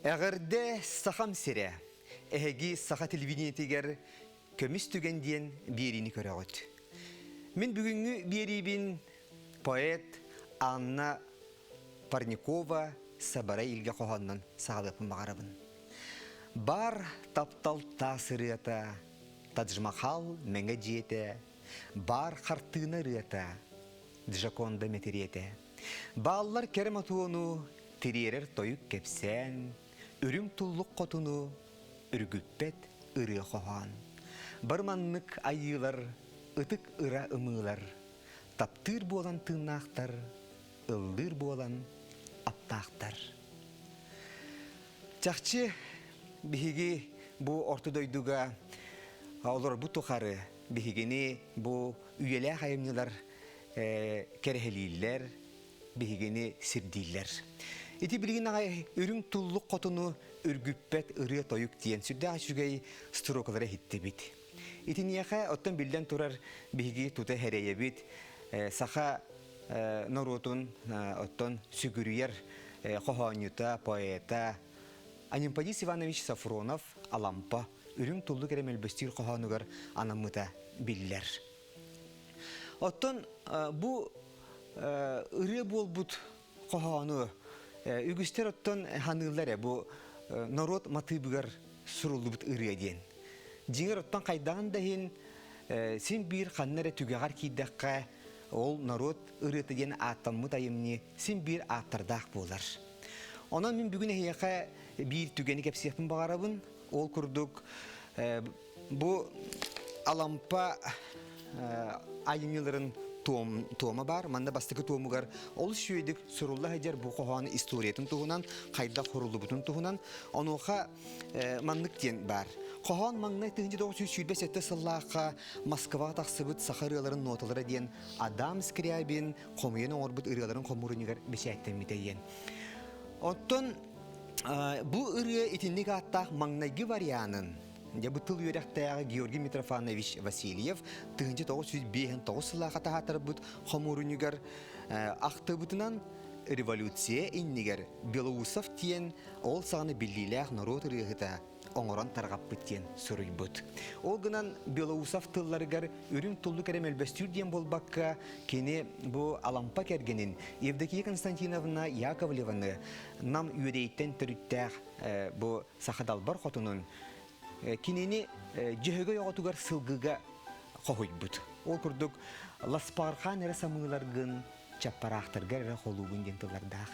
Эҕэрдэ Сахам сирэ! Эһиги саха телевидениетигэр Көмүс түгэн диэн биэриини көрөҕүт. Мин бүгүҥҥү биэриибин поэт Анна Парникова Сабарай Илгэ хоһоонунан саҕалыахпын баҕарабын. Бар таптал таас ырыата, Тадж-Махал мэҥэ дьиэтэ, Баар хартыына ырыата, Джоконда мэтириэтэ. Бааллар кэрэ мотуону тириэрэр тойук кэпсээн, үрүҥ туллук хотуну үргүппэт ырыа хоһоон. Бары маннык айыылар, ытык ыра ымыылар, таптыыр буолан тыыннаахтар, ыллыыр буолан аптаахтар. Чахчы биһиги бу орто дойдуга олорбут тухары биһигини бу үйэлээх айымньылар кэрэһэлииллэр, биһигини сирдииллэр. Ити билигин аҕай үрүҥ туллук хотуну үргүппэт ырыа-тойук диэн сүрдээх үчүгэй строкалары иһиттибит. Итиниэхэ оттон биллэн турар биһиги тута эрэйэбит саха норуотун оттон сүгүрүйэр хоһоонньута, поэта Анемподист Иванович Софронов Алампа үрүҥ туллук эрэ мөлбөстүүр хоһоонугар анаммыта биллэр. Оттон бу ырыа буолбут хоһоону үгүстэр оттон ханыыллар ээ бу норуот матыыбыгар суруллубут ырыа диэн. Дьиҥэр оттон хайдаҕын да иһин син биир ханна эрэ түгэҕэр киирдэххэ ол норуот ырыата диэн ааттаммыт айымньы син биир ааттардаах буолар. Онон мин бүгүн эһиэхэ биир түгэни кэпсиэхпин баҕарабын. Ол курдук Бу Алампа айымньыларын туома баар. Манна бастакы туомугар олус үчүгэйдик сурулла сылдьар бу хоһоон историятын туһунан, хайдах суруллубутун туһунан. Онуоха маннык диэн баар. Хоһоон маҥнай 1927 сыллаахха Москваҕа тахсыбыт саха ырыаларын ноталара диэн Адам Скрябин хомуйан оҥорбут ырыаларын хомуурунньугар бэчээттэммитэ диэн. Оттон бу ырыа итинник ааттаах маҥнайгы варианын дьэ бу тыл үөрэхтээҕи Георгий Митрофанович Васильев 1959 сыллаахха таһааттарбыт хомуурунньугар ахтыбытынан революция иннигэр Белоусов диэн ол саҕана биллиилээх норуот ырыаһыта оҥорон тарҕаппыт диэн суруйбут. Ол гынан Белоусов тылларыгар үрүҥ туллук эрэ мөлбөстүүр диэн буолбакка, кини бу Алампа кэргэнин Евдокия Константиновна Яковлеваны Нам Үөдэйиттэн төрүттээх бу саха далбар хотунун кинини Дьөһөгөй оҕотугар сылгыга хоһуйбут. Ол курдук Ласпаархаан эрэ самыыларгын, чаппараахтаргар эрэ холуугун диэн тыллардаах.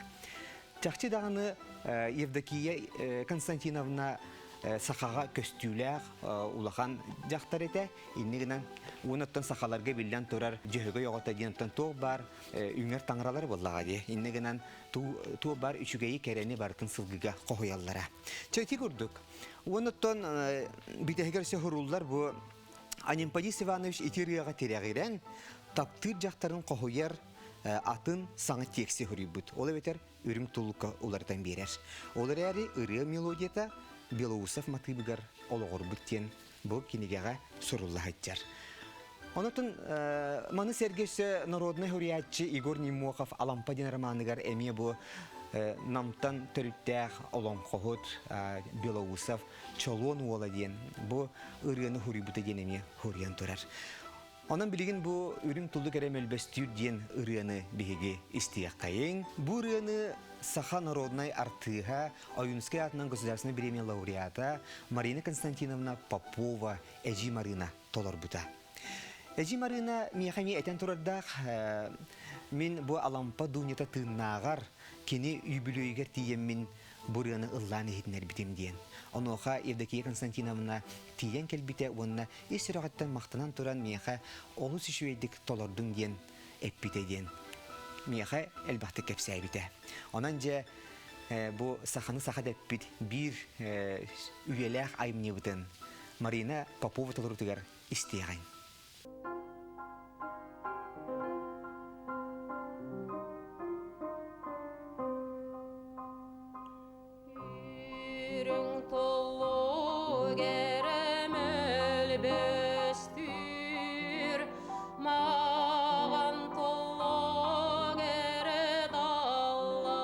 Чахчы даҕаны Евдокия Константиновна сахаҕа көстүүлээх улахан дьахтар этэ. Инни гынан уонуттан сахаларга биллэн турар Дьөһөгөй оҕото диэн туох баар үҥэр таҥаралар буоллаҕа дии. Инни гынан туох баар үчүгэйи кэрэни барытын сылгыга хоһуйаллара. Чэ ити курдук. Уонуттан бүтэһигэр өссө хуруллар бу Анемподист Иванович ити ырыаҕа тирэҕирэн таптыыр дьахтарын хоһуйар атын саҥа тиэкси суруйбут. Ол эбэтэр үрүҥ туллукка уларытан биэрэр. Ол эрээри ырыа мелодията Белоусов матыыбыгар олоҕурбут диэн бу кинигэҕэ сурулла сылдьар. Онотун маны сэргэ өссө народнай суруйааччы Егор Немохов Алампа диэн романыгар эмиэ бу Намтан төрүттээх олоҥхоһут Белоусов Чолуон уола диэн бу ырыаны суруйбута диэн эмиэ суруйан турар. Онон билигин бу Үрүҥ туллук эрэ мөлбөстүүр диэн ырыаны биһиги истиэххэйиҥ. Бу ырыаны саха народнай артыыһа, Ойуунускай аатынан государственнай бириэмийэ лауреата Марина Константиновна Попова Эдьиий Марыына толорбута. Эдьиий Марыына миэхэ эмиэ этэн турардаах, мин бу Алампа Дунята тыыннааҕар кини үбүлүөйүгэр тиийэммин бу ырыаны ыллаан иһитиннэрбитим диэн. Онуоха Евдокия Константиновна тиийэн кэлбитэ уонна ис сүрэҕиттэн махтанан туран миэхэ олус үчүгэйдик толордуҥ диэн эппитэ диэн миэхэ элбэхтик кэпсээбитэ. Онон дьэ бу саханы саха дэппит биир үйэлээх айымньыбытын Марина Попова толоруутугар истиэҕиҥ. Үрүҥ туллук эрэ мөлбөстүүр, маҕан туллук эрэ далластыыр.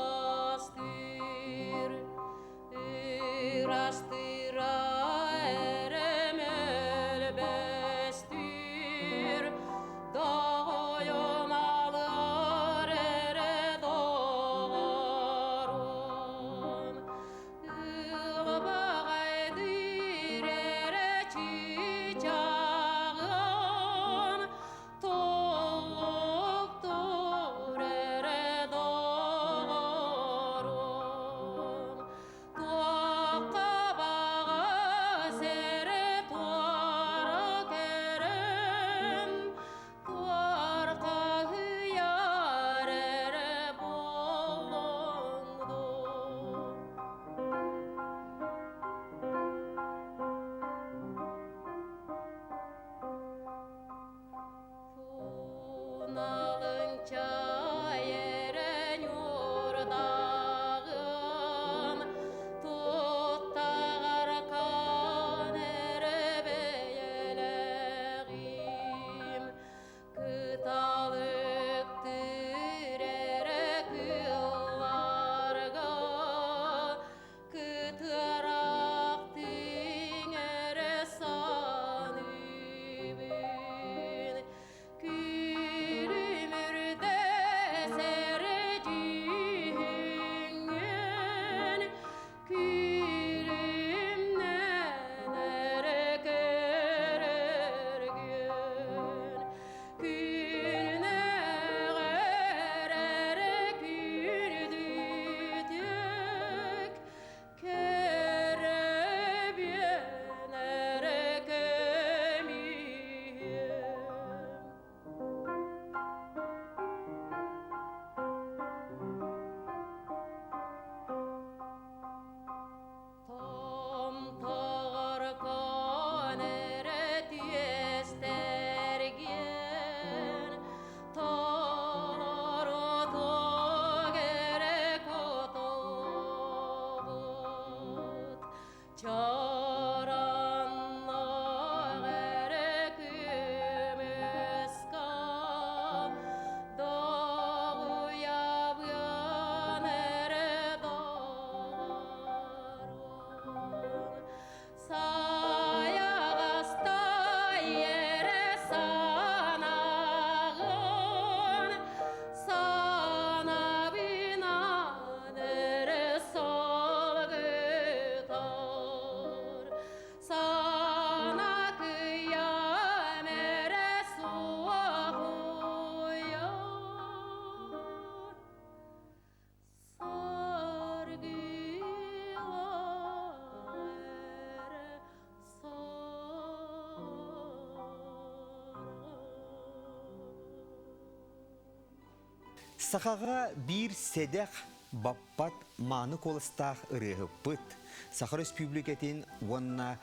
Сахаҕа биир сэдэх баппат мааны куоластаах ырыаһыппыт, Саха Өрөспүүбүлүкэтин уонна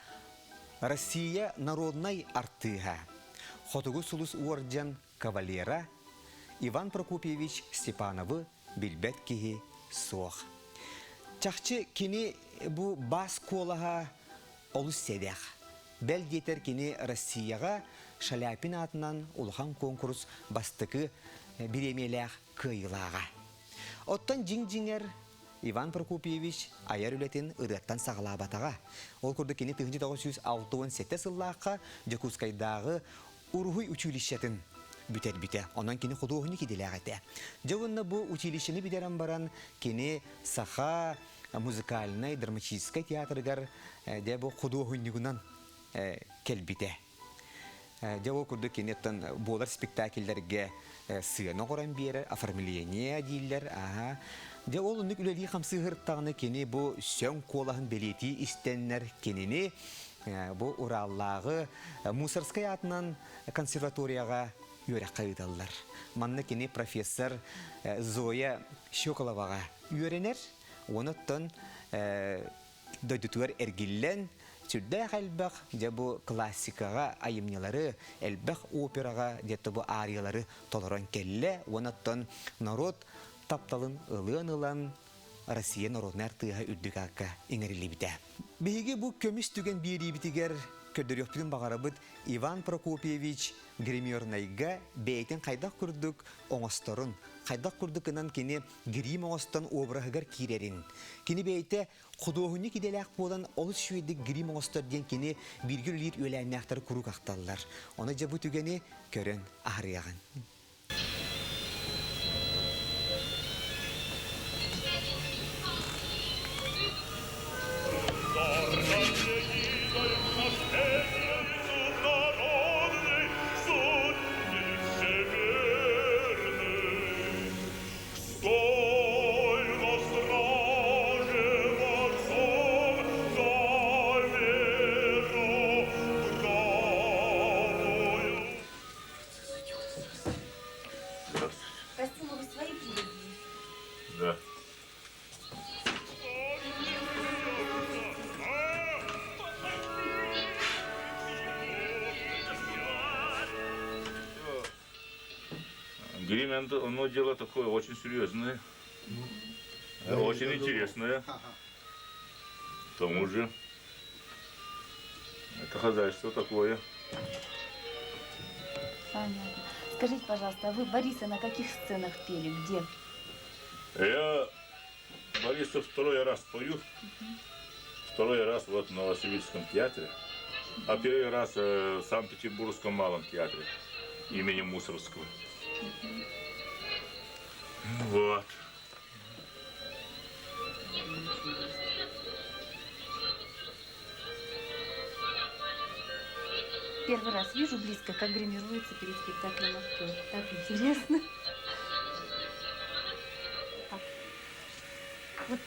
Россия народнай артыыһа, Хотугу сулус уордьан кавалера Иван Прокопьевич Степановы билбэт киһи суох. Чахчы кини бу бас куолаһа олус сэдэх. Бэл диэтэр кини Россияҕа Шаляпин аатынан улахан куонкурус бастакы бириэмийэлээх кыайыылааҕа. Оттон дьиҥ-дьиҥэр Иван Прокопьевич айар үлэтин ырыаттан саҕалаабатаҕа. Ол курдук кини 1967 сыллаахха Дьокуускайдааҕы уруһуй училищетын бүтэрбитэ. Онон кини худуоһунньук идэлээх этэ. Дьэ уонна бу училищены бүтэрэн баран кини саха музыкальнай драматическай театрыгар дьэ бу худуоһунньугунан кэлбитэ. Дьэ ол курдук кини оттон буолар спектакльлэргэ сыана оҥорон биэрэр, оформление дииллэр. Аха. Дьэ ол оннук үлэлии хамсыыһыртаҕына кини бу сөҥ куолаһын бэлиэтии истэннэр кинини бу Ураллааҕы Мусорскай аатынан консерваторияҕа үөрэххэ ыыталлар. Манна кини профессор Зоя Щеколоваҕа үөрэнэр. Онуттан дойдутугар эргиллэн, сүрдээх элбэх дьэ бу классикаҕа айымньылары, элбэх операҕа где-то бу ариялары толорон кэллэ. Онуттан норуот тапталын ылыан ылан Россия народнай артыыһа үрдүк аакка иҥэриллибитэ. Биһиги бу көмүс түгэн биэриибитигэр көрдөрүөхпүтүн баҕарабыт Иван Прокопьевич гримернайга бэйэтин хайдах курдук оҥосторун, хайдах курдук гынан кини грим оҥостон обраһыгар киирэрин, кини бэйэтэ худуоһунньук идэлээх буолан олус үчүгэйдик грим оҥостор диэн кини бииргэ үлэлиир үөлээннээхтэр куруук ахталлар. Ону дьэ бу түгэни көрөн аһарыаҕын. Стой на страже борцов за веру правую. Костюмы вы свои привезли? Да. Грим, оно дело такое очень серьезное, ну, очень интересное. К тому же, это хозяйство такое. Понятно. Скажите, пожалуйста, а вы Бориса на каких сценах пели? Где? Я Бориса второй раз пою. Второй раз вот в Новосибирском театре. А первый раз в Санкт-Петербургском малом театре имени Мусоргского. Вот. Первый раз вижу близко, как гримируется перед спектаклем актер. Так интересно. Так. Вот.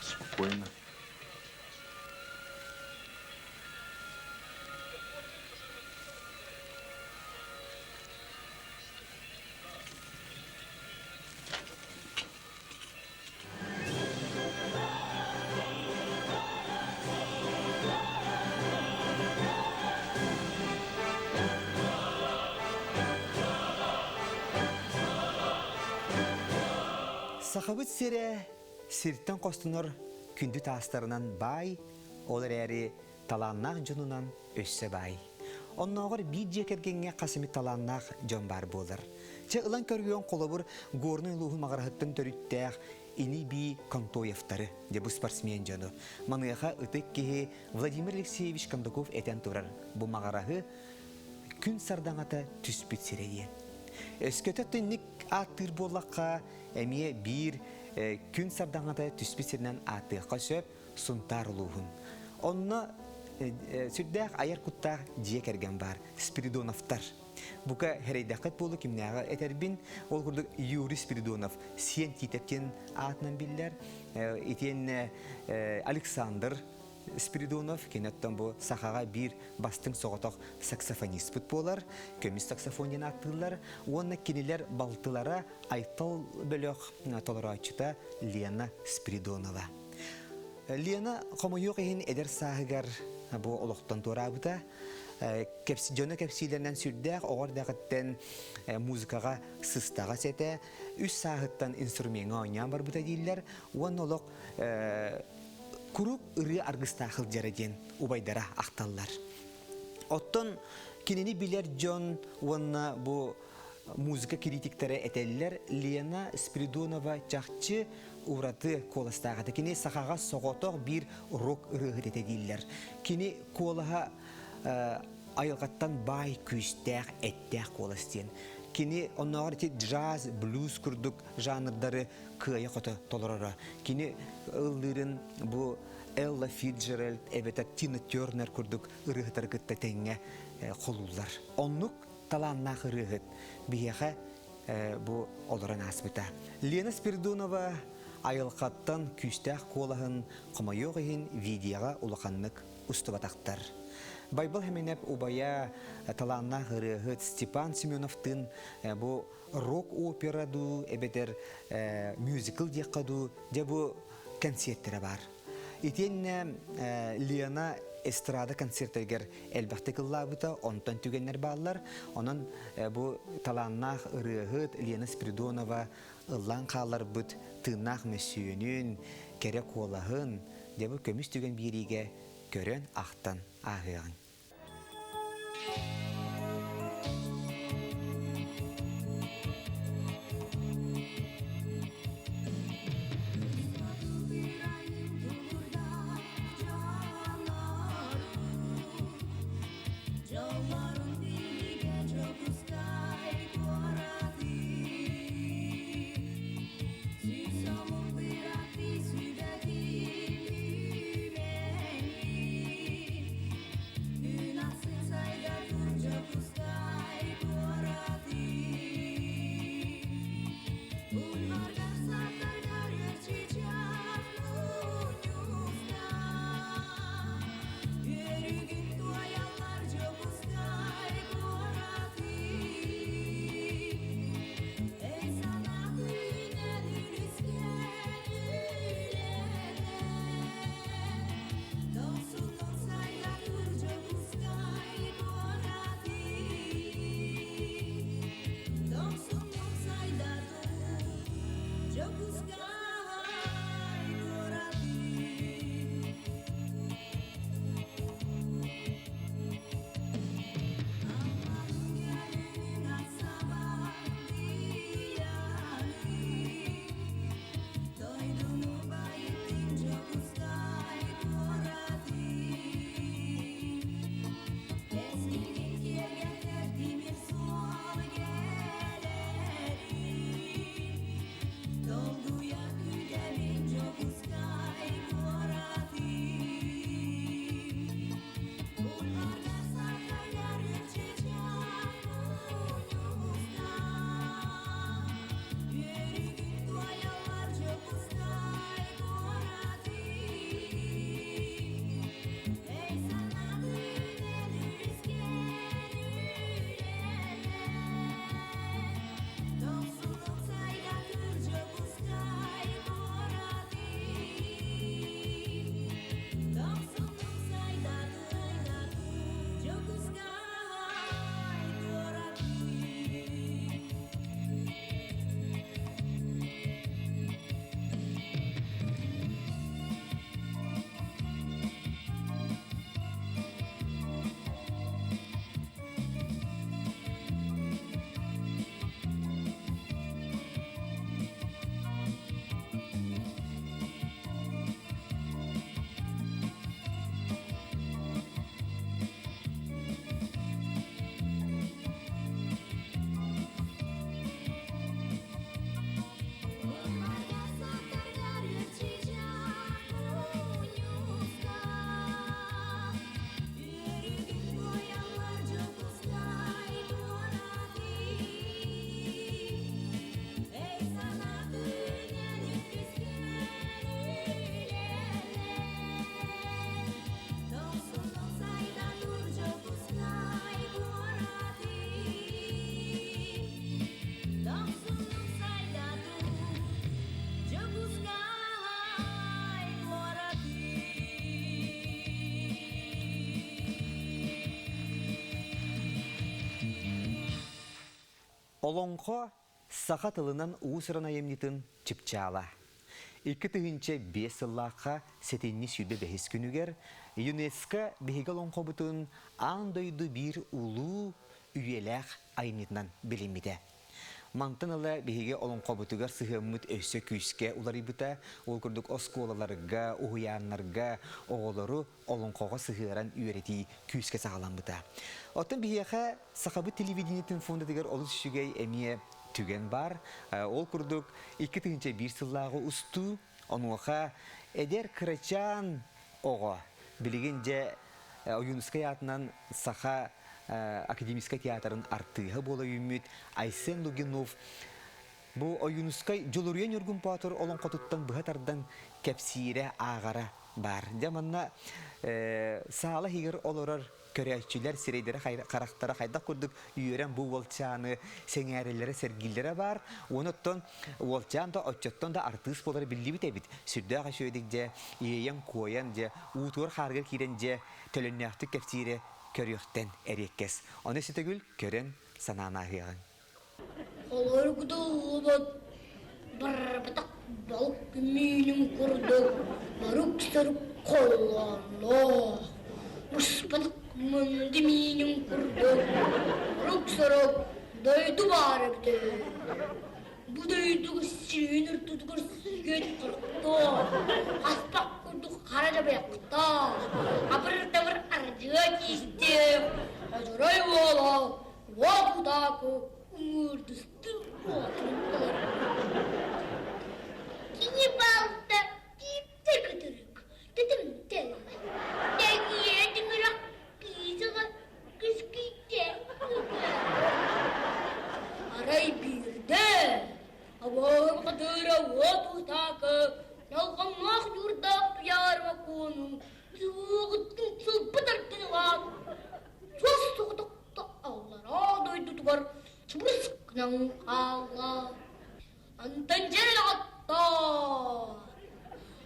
Спокойно. Сахабыт сирэ сиртэн хостонор күндү таастарынан баай, ол эрээри талааннаах дьонунан өссө баай. Оннооҕор биир дьиэ кэргэҥҥэ хас эмит талааннаах дьон баар буолар. Чэ ылан көрүөн холобур Горнай улууһун Маҕараһыттан төрүттээх ини-бии Контоевтары, дьэ бу спортсмен дьону. Маныаха ытык киһи Владимир Алексеевич Кондаков этэн турар, бу Маҕараһы күн сардаҥата түспүт сирэ диэн. Өскөтө түннүк ааттыыр буоллахха, эмиэ биир күн сардаҥата түспүт сиринэн ааттыахха сөп Сунтаар улууһун. Онно сүрдээх айар куттаах дьиэ кэргэн баар Спиридоновтар. Бука хэрэйдэххит буолу кимнээҕи этэрбин, ол курдук Юрий Спиридонов Сиэн Тиитэп диэн аатынан биллэр. Итиэннэ Александр Спиридонов кинэттэн бу сахаҕа биир бастыҥ соҕотох саксофониспыт буолар, көмүс саксофон диэн ааттыыллар уонна кинилэр балтылара Айтал бөлөх толорооччута Лена Спиридонова. Лена хомойуох иһин эдэр сааһыгар бу олохтон туораабыта. Дьоно кэпсиилэринэн сүрдээх оҕо эрдэҕиттэн музыкаҕа сыстаҕас этэ. Үс сааһыттан инструмеҥҥа оонньоон барбыта дииллэр. Уонна олох куруук ырыа аргыстаах сылдьара диэн убайдара ахталлар. Оттон кинини билэр дьон уонна бу музыка критиктэрэ этэллэр Лена Спиридонова чахчы ураты куоластаах этэ. Кини сахаҕа соҕотох биир рок ырыаһыт этэ дииллэр. Кини куолаһа айылҕаттан баай күүстээх, эттээх куолас диэн. Кини оннооҕор ити джаз, блюз курдук жанрдары кыайа-хото толороро. Кини ыллыырын бу Элла Фитджеральд эбэтэр Тина Тернер курдук ырыаһыттары кытта тэҥҥэ холууллар. Оннук талааннаах ырыаһыт биһиэхэ бу олорон ааспыта. Лена Спиридонова айылҕаттан күүстээх куолаһын хомойуох иһин видеоҕа улаханнык устубатахтар. Байбал Хэминэп убайа талааннаах ырыаһыт Степан Семеновтыын бу рок-опера дуу эбэтэр мюзикл диэххэ дуу дьэ бу кэнсиэртэрэ баар. Итиэннэ Лена эстрада концертэригэр элбэхтик ыллаабыта, онтон түгэннэр бааллар. Онон бу талааннаах ырыаһыт Лена Спиридонова ыллаан хаалларбыт тыыннаах мөссүөнүн, кэрэ куолаһын, дьэ бу көмүс түгэн биэриигэ көрөн, ахтан ааһыаҕыҥ. Олоҥхо саха тылынан уус-уран айымньытын чыпчаала. 2005 сыллаахха сэтинньи 25 күнүгэр ЮНЕСКО биһиги олоҥхобутун аан дойду биир улуу үйэлээх айымньытынан билиммитэ. Мантан ыла биһиги олоҥхобутугар сыһыаммыт өссө күүскэ уларыйбыта. Ол курдук оскуолаларга, уһуйааннарга оҕолору олоҥхоҕо сыһыаран үөрэтии күүскэ саҕаламмыта. Оттон биһиэхэ сахабыт телевидениетин фондатыгар олус үчүгэй эмиэ түгэн баар. Ол курдук 2001 сыллааҕы устуу, онуоха эдэр кырачаан оҕо билигин дьэ Ойуунускай аатынан Саха академическай театрын артыыһа буола үүммүт Айсен Лугинов бу Ойуунускай Дьулуруйа Ньургун Боотур олоҥхотуттан быһа тардан кэпсиирэ, ааҕара баар. Дьэ манна саала иһигэр олорор көрөөччүлэр сирэйдэрэ харахтара хайдах курдук үөрэн бу уолчааны сэҥээрэллэрэ сэргииллэрэ баар. Уонна оттон уолчаан да оччоттон да артыыс буолара биллибит эбит. Сүрдээх үчүгэйдик дьэ иэйэн-куойан дьэ уутугар хаарыгар киирэн дьэ төлөннөөхтүк кэпсиирэ көрүөхтэн эриэккэс. Ону өссө көрөн санаан ааһыаҕыҥ. Холоргутуллубут барбатах балык миинин курдук борук-сорук холлоонноох, буспатах мынды миинин курдук борук-сорук дойду баар эбитэ үһү. Бу дойдуга сирин ортотугар сыгыт харахтаах, хаспах курдук хара дьабайахтаах, абыр-табыр ардьыа тиистээх, Одорой уола Уопутааку ыҥыырдыстыы уотун олорбут. Кини балта кииппэ кытырык, тэтимтэй, тэҥиэ тыҥырах киисэҕэ кыскыйда. Арай биирдэ абааһы хатыыра уот утаакы дьалхаҥнаах ньуурдаах туйаарыма куону суоҕуттан сылбы тардан ылаат, суос соҕотох аллараа дойдутугар чубус гынан хаалла. Онтон дьэ доҕоттоор,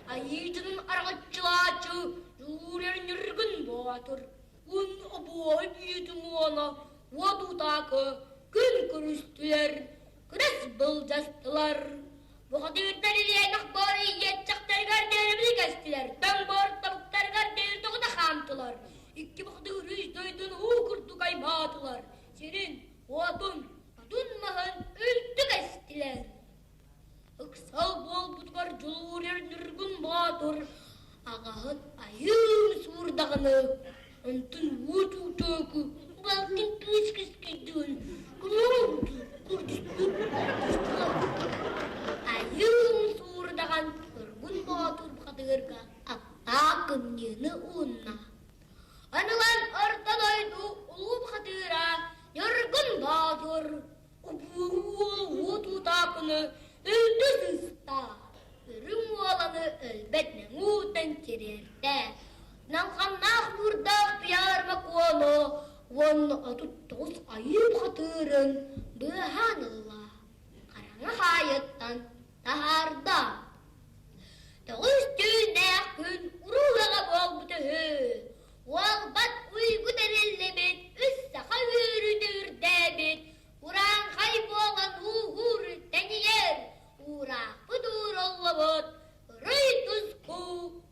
айыытын араҥаччылааччы Дьулуур Ньургун Боотур ун обуой бүйүтүн уона уот утаакы күн көрүстүлэр, күрэс былдьастылар. Бухатыырдар илиэнэх баар ийиэччэхтэригэр диэри кэстилэр, тоҥ боор тобуктарыгар диэри тоҕута хаамтылар. Икки бухатыыр үс дойдуну уу курдук аймаатылар, сирин, уотун, отун маһын үлтү кэстилэр. Ыксал буолбутугар Дьулуур Ньургун Боотур аҕаһын айыын суурдаҕына, онтун уу туутууку балтын кыыс кыскыйдыын Айыын суурдаҕан Ньургун Боотур бухатыырга аптаах кымньыыны уунна. Анылан орто дойду улуу бухатыыра Ньургун Боотур Уотутаакыны өлдө сыста, үрүҥ уоланы өлбөт мэҥуутан тириэртэ, Наҥханнаах буурдаах Туйаарыма Куону уонна 39 айыы бухатыырын быыһаан ылла, хараҥа хаайыттан таһаарда. Тоҕус түүннээх күн уруулаҕа буолбут үһү. Уолбат уйгу тэриллибит, үс саха үөрүүтэ үрдээбит, урааҥхай буолан ууһуур тэнийэр, уураахпыт ууруллубут, ырый туску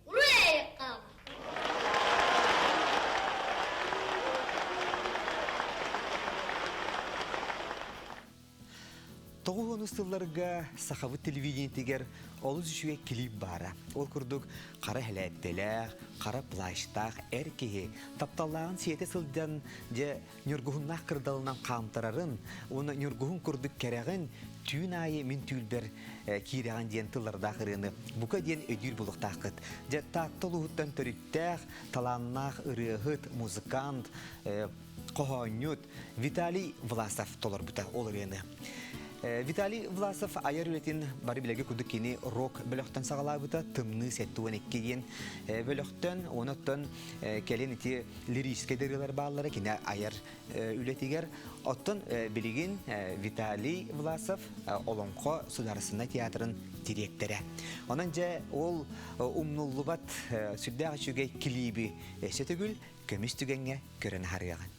уруй-айхал! Тоҕус сылларга сахабыт телевидениетигэр олус үчүгэй клип баара. Ол курдук хара хэлээттэлээх, хара плащтаах эр киһи тапталлааҕын сиэтэ сылдьан дьэ ньургуһуннаах кырдалынан хаамтарарын уонна ньургуһун курдук кэрэҕин түүн аайы мин түүлбэр киирэҕин диэн тыллардаах ырыаны бука диэн өйдүүр буолуохтааххыт. Дьэ Таатта улууһуттан төрүттээх, талааннаах ырыаһыт, музыкант, хоһоонньут Виталий Власов толорбута ол ырыаны. Виталий Власов айар үлэтин бары билэргэ курдук кини рок бөлөхтөн саҕалаабыта Тымныы 72 диэн бөлөхтөн, онон кэлин ити лирическэй да ырыалар бааллара кини айар үлэтигэр. Оттон билигин Виталий Власов Олоҥхо судаарыстыбаннай театрын дириэктэрэ. Онон дьэ ол умнуллубат сүрдээх үчүгэй килииби өссө төгүл көмүс түгэҥҥэ көрөн аһарыаҕын.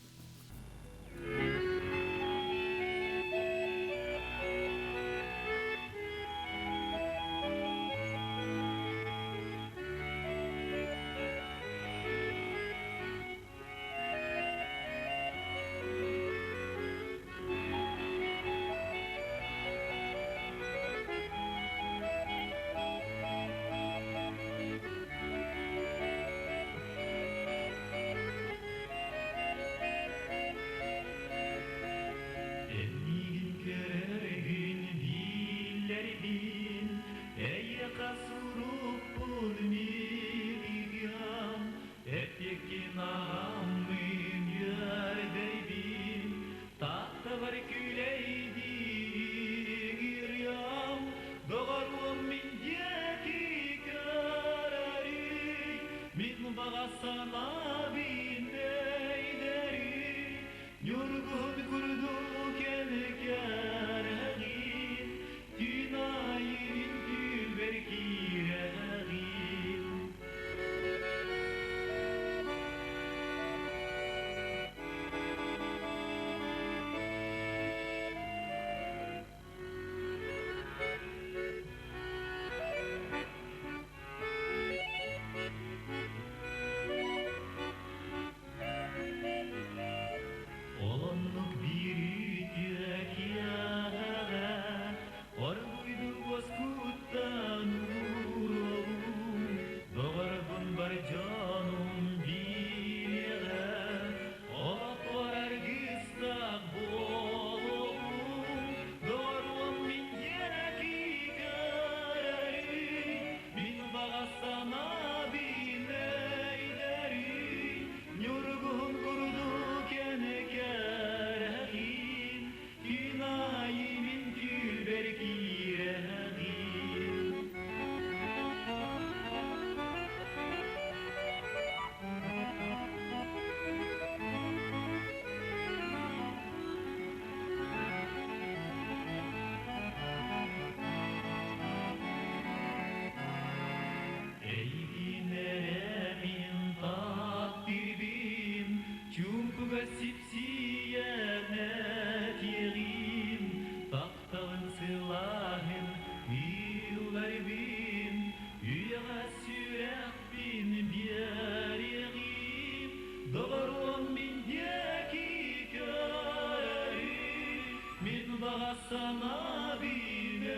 Мин баҕа санаа биинэйдэри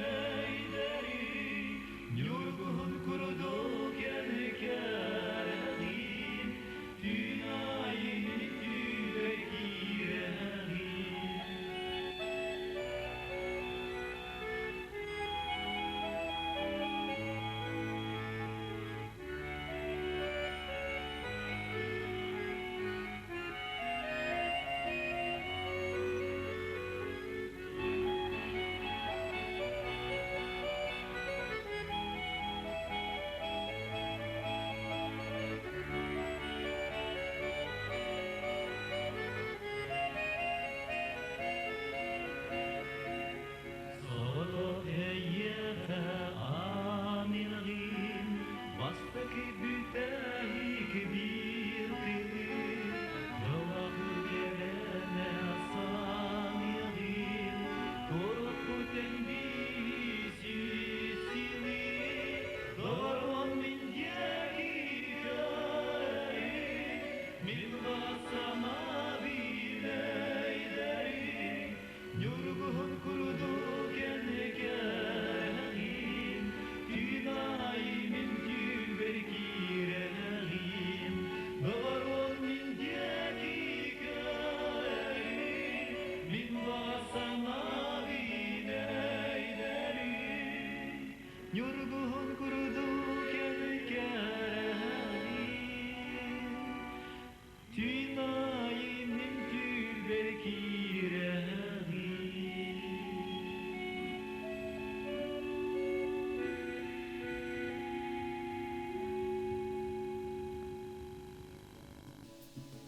Ньургуһун курдук кэрэҕин Түүн аайы түүбэр киирэҕин Соҕотох эйиэхэ аанылгын бастакы бүтэһик биир тылы дьолоҕу кэрэмэ саныаҕын туруккутун сили доҕорум мин диэки көрөрүн мин басама билэйдэрин Ньургуһун курдук кэрэҕин, Түүн аайы мин түүлбэр киирэҕин, Доҕоруом мин диэки көрөрүн, Мин баҕа санаабын өйдөрүн. Ньургуһун курдук кэрэҕин, Түүн аайы мин түүлбэр киирэҕин.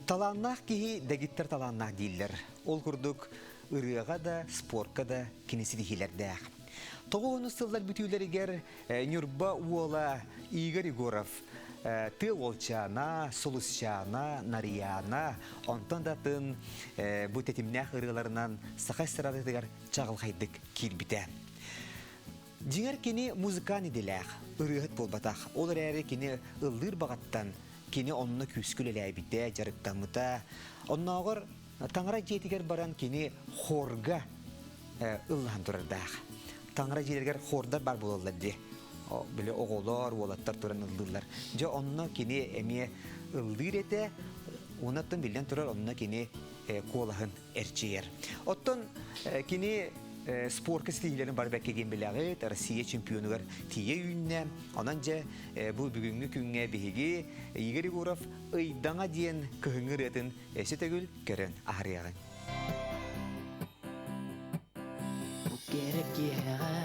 Талааннаах киһи дэгиттэр талааннаах дииллэр. Ол курдук ырыаҕа да, спорка да кини ситиһиилэрдээх. Тоҕус сыллар бүтүүлэригэр Ньурба уола Игорь Егоров тыа уолчаана, сулусчаана, Нарыйаана, онтон да атын бу тэтимнээх ырыаларынан саха эстрадатыгар чаҕылхайдык киирбитэ. Дьиҥэр кини музыкант идэлээх, ырыаһыт буолбатах. Ол эрээри кини ыллыыр баҕаттан кини онно күүскэ үлэлээбитэ, дьарыктаммыта. Оннооҕор таҥара дьиэтигэр баран кини хорга ыллаһан турардаах. Таҥара дьиэлэригэр хордар бар буолаллар дии. Били оҕолор, уолаттар туран ыллыыллар. Дьэ онно кини эмиэ ыллыыр этэ. Онон биллэн турар онно кини куолаһын эрчийэр. Оттон кини спорка ситиһиилэрин бары бэккэ диэн билэҕит, Россия чемпионугар тиийэ үүннэ. Онон дьэ бу бүгүҥҥү күҥҥэ биһиги Игорь Егоров Ыйдаҥа диэн кыһыҥҥы ырыатын өссө төгүл көрөн аһарыаҕыҥ. Бу керек киэһэҕэ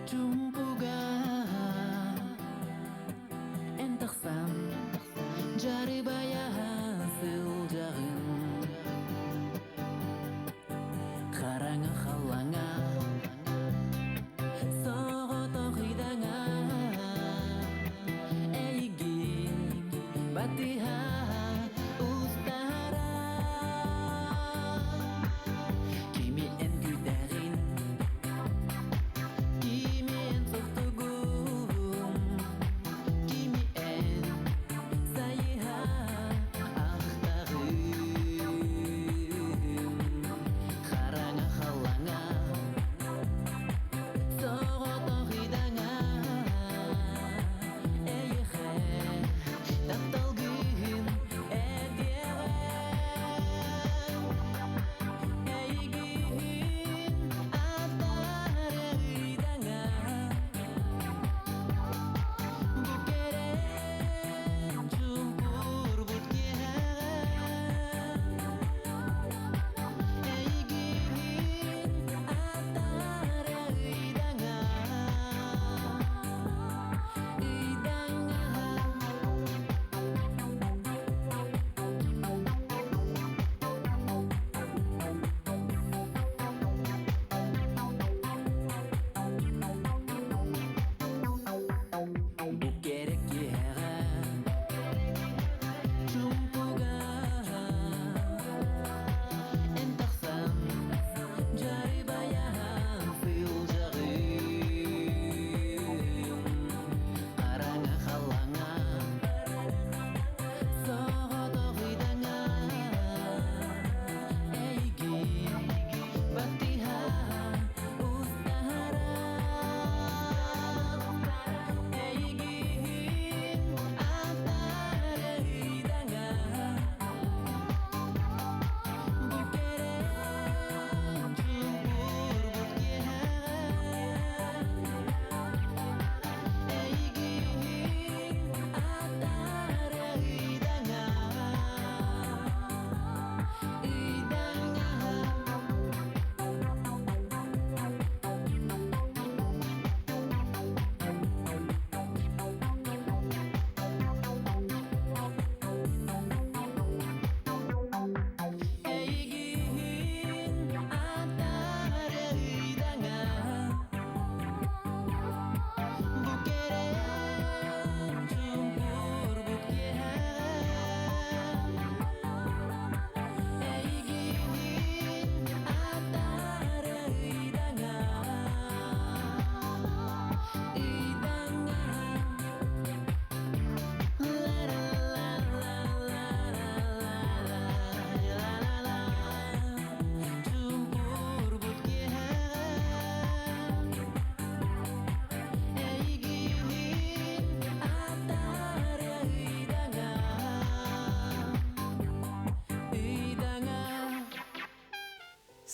чумпуга эн тахсан дьарыбайаһан сылдьаҕын хараҥа халлаҥа соҕотох ыйдаҥа эйигин батыһа устара Кими эн күүтэҕин?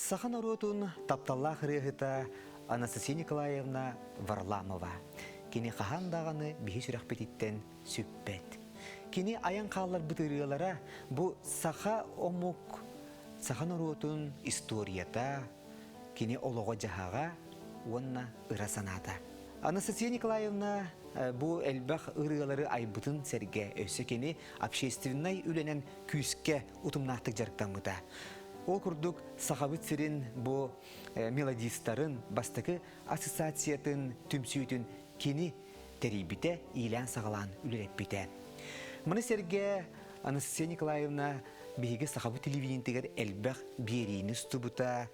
Саха норуотун тапталлаах ырыаһыта Анастасия Николаевна Варламова. Кини хаһан даҕаны биһи сүрэхпититтэн сүппэт. Кини айан хаалларбыт ырыалара бу саха омук, саха норуотун историята, кини олоҕо-дьаһаҕа уонна ыра санаата. Анастасия Николаевна бу элбэх ырыалары айбытын сэргэ өссө кини общественнай үлэнэн күүскэ утумнаахтык дьарыктаммыта. Ол курдук Сахабыт сирин бу мелодистарын бастакы ассоциациятын түмсүүтүн кини тэрийбитэ, иилээн-саҕалаан үлэлэппитэ. Маны сэргэ Анастасия Николаевна биһиги Сахабыт телевидениетигэр элбэх биэриини устубута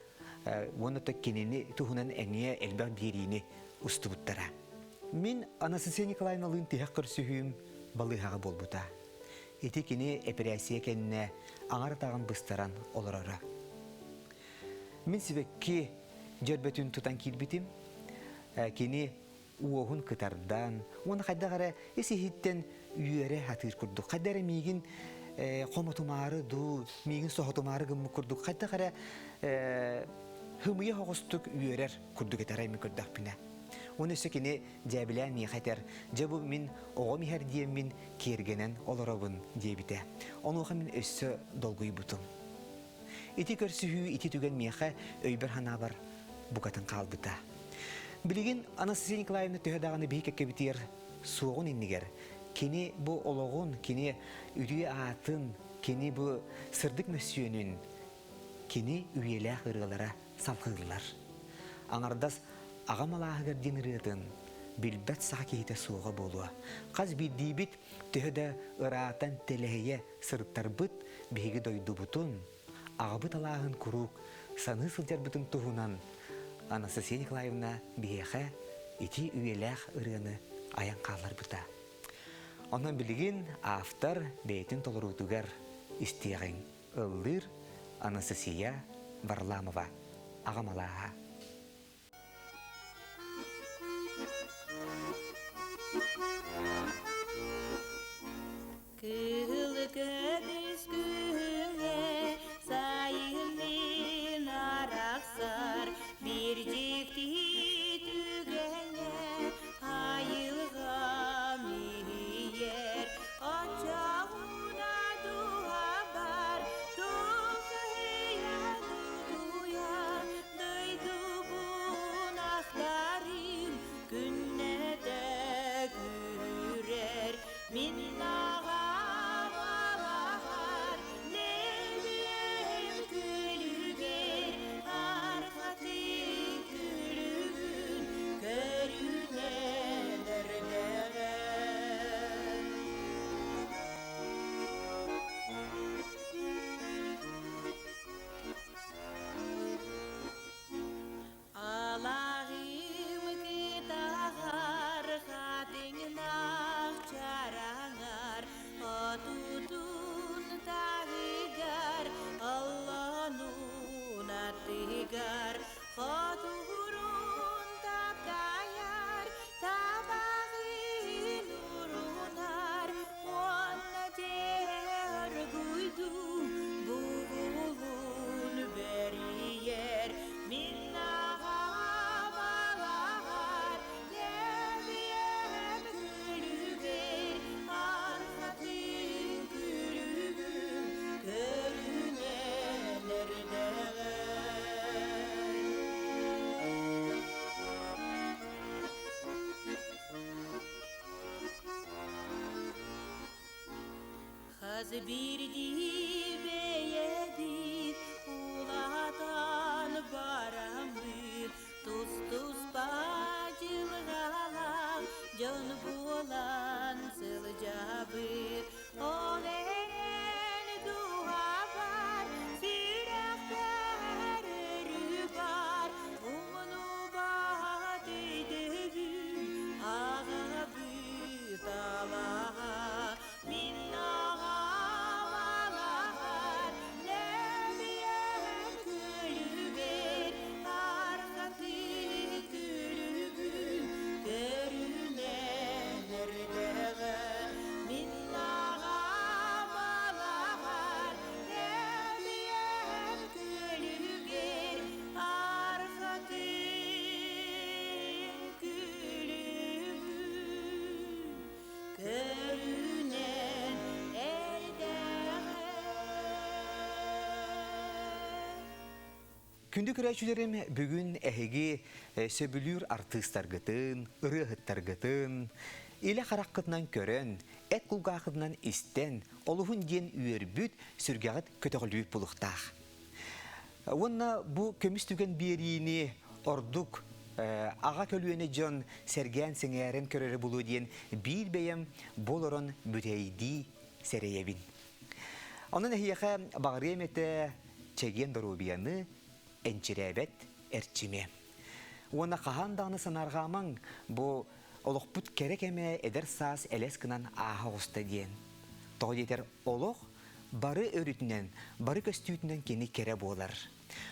уонна то кинини туһунан эмиэ элбэх биэриини устубуттара. Мин Анастасия Николаевналыын тиһэх көрсүһүүм балыыһаҕа буолбута. Ити кини эпэрээссийэ кэннэ аҥар атаҕын быстаран олороро. Мин сибэкки дьөрбөтүн тутан киирбитим. Кини уоһун кытардан уонна хайдах эрэ ис-иһиттэн үөрэ сатыыр курдук, хайдах эрэ миигин хомотумаары дуу, миигин соһутумаары гыммыт курдук, хайдах эрэ хымыйа соҕустук үөрэр курдук этэр аймы көрдөхпүнэ. Уонна өссө кини дьээбилээн миэхэ этэр, дьэ бу мин оҕом иһэр диэммин киэргэнэн олоробун диэбитэ. Онуоха мин өссө долгуйбутум. Ити көрсүһүү, ити түгэн миэхэ өйбөр-санаабар букатын хаалбыта. Билигин Анастасия Николаевна төһө даҕаны биһи кэккэбитигэр суоҕун иннигэр, кини бу олоҕун, кини үтүө аатын, кини бу сырдык мөссүөнүн, кини үйэлээх ырыалара салҕыыллар. Аҥардас аҕам алааһыгар диэн ырыатын билбэт саха киһитэ суоҕа буолуо. Хас биирдиибит төһө да ыраатан тэлэһийэ сырыттарбыт, биһиги дойдубутун, аҕабыт алааһын куруук саныы сылдьарбытын туһунан Анастасия Николаевна биһиэхэ ити үйэлээх ырыаны айан хаалларбыта. Онон билигин автор бэйэтин толоруутугар истиэҕиҥ. Ыллыыр Анастасия Варламова аҕам алааһа. Кыһыл көмүс күһүҥҥэ сайыннын арахсар биир дьикти түгэҥҥэ айылҕам иһийэр оччоҕуна дууһабар тулхайа тутуйар Дойдубун ахтарым күннэтэ күүрэр мин аҕам алаһар нэлиэм күлүгэр арҕатын күлүгүн көрүнэн эрдэҕэ. Алаҕым кытаҕар хатыҥнаах чараҥар отутун таһыгар оллонун аттыгар хотугурун таптайар табаҕын урунар уонна дьэргуйдуу бугулун бэрийэр мин аҕам алаҕар лэбиэм күлүгэр арҕатын күлүгүн көрүнэн эрдэҕэ. Хас биирдии бэйэбит улаатан бараммыт тус-туспа дьылҕалаах дьон буолан сылдьабыт. Ол эрэн дууһабар сүрэхпэр өрүү баар умнубат өйдөбүл аҕабыт алаһа. Мин аҕам алаһа Күндү көрөөччүлэрим, бүгүн эһиги сөбүлүүр артыыстаргытын, ырыаһыттаргытын илэ хараххытынан көрөн, эт кулгааххытынан истэн, олуһун диэн үөрбүт, сүргэҕит көтөҕүллүбүт булуохтаах. Уонна бу көмүс түгэн биэриини ордук аҕа көлүөнэ дьон сэргээн-сэҥээрэн көрөрө булуо диэн биир бэйэм бу олорон бүтэйдии сэрэйэбин. Онон эһиэхэ баҕарыам этэ чэгиэн доруобуйаны, энчирээбэт эрчими. Уонна хаһан даҕаны санаарҕаамаҥ, бу олохпут кэрэ кэмэ эдэр саас элэс гынан ааһа оҕуста диэн. Тоҕо диэтэр олох бары өрүтүнэн, бары көстүүтүнэн кини кэрэ буолар.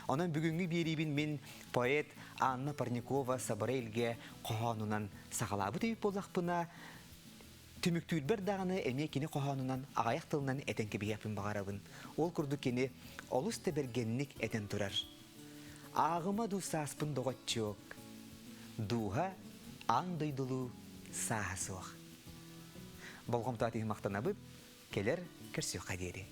Онон бүгүҥҥү биэриибин мин поэт Анна Парникова Сабара Илгэ хоһоонунан саҕалаабыт эбит буоллахпына, Түмүктүүрбэр даҕаны эмиэ кини хоһоонунан аҕыйах тылынан этэн кэбиһиэхпин баҕарабын. Ол курдук кини олус да бэргэнник этэн турар. Ааҕыма дуу сааспын доҕоччуок, дууһа аан дойдулуу сааһа суох. Болҕомтоот иһин махтанабыт, кэлэр көрсүөххэ диэри.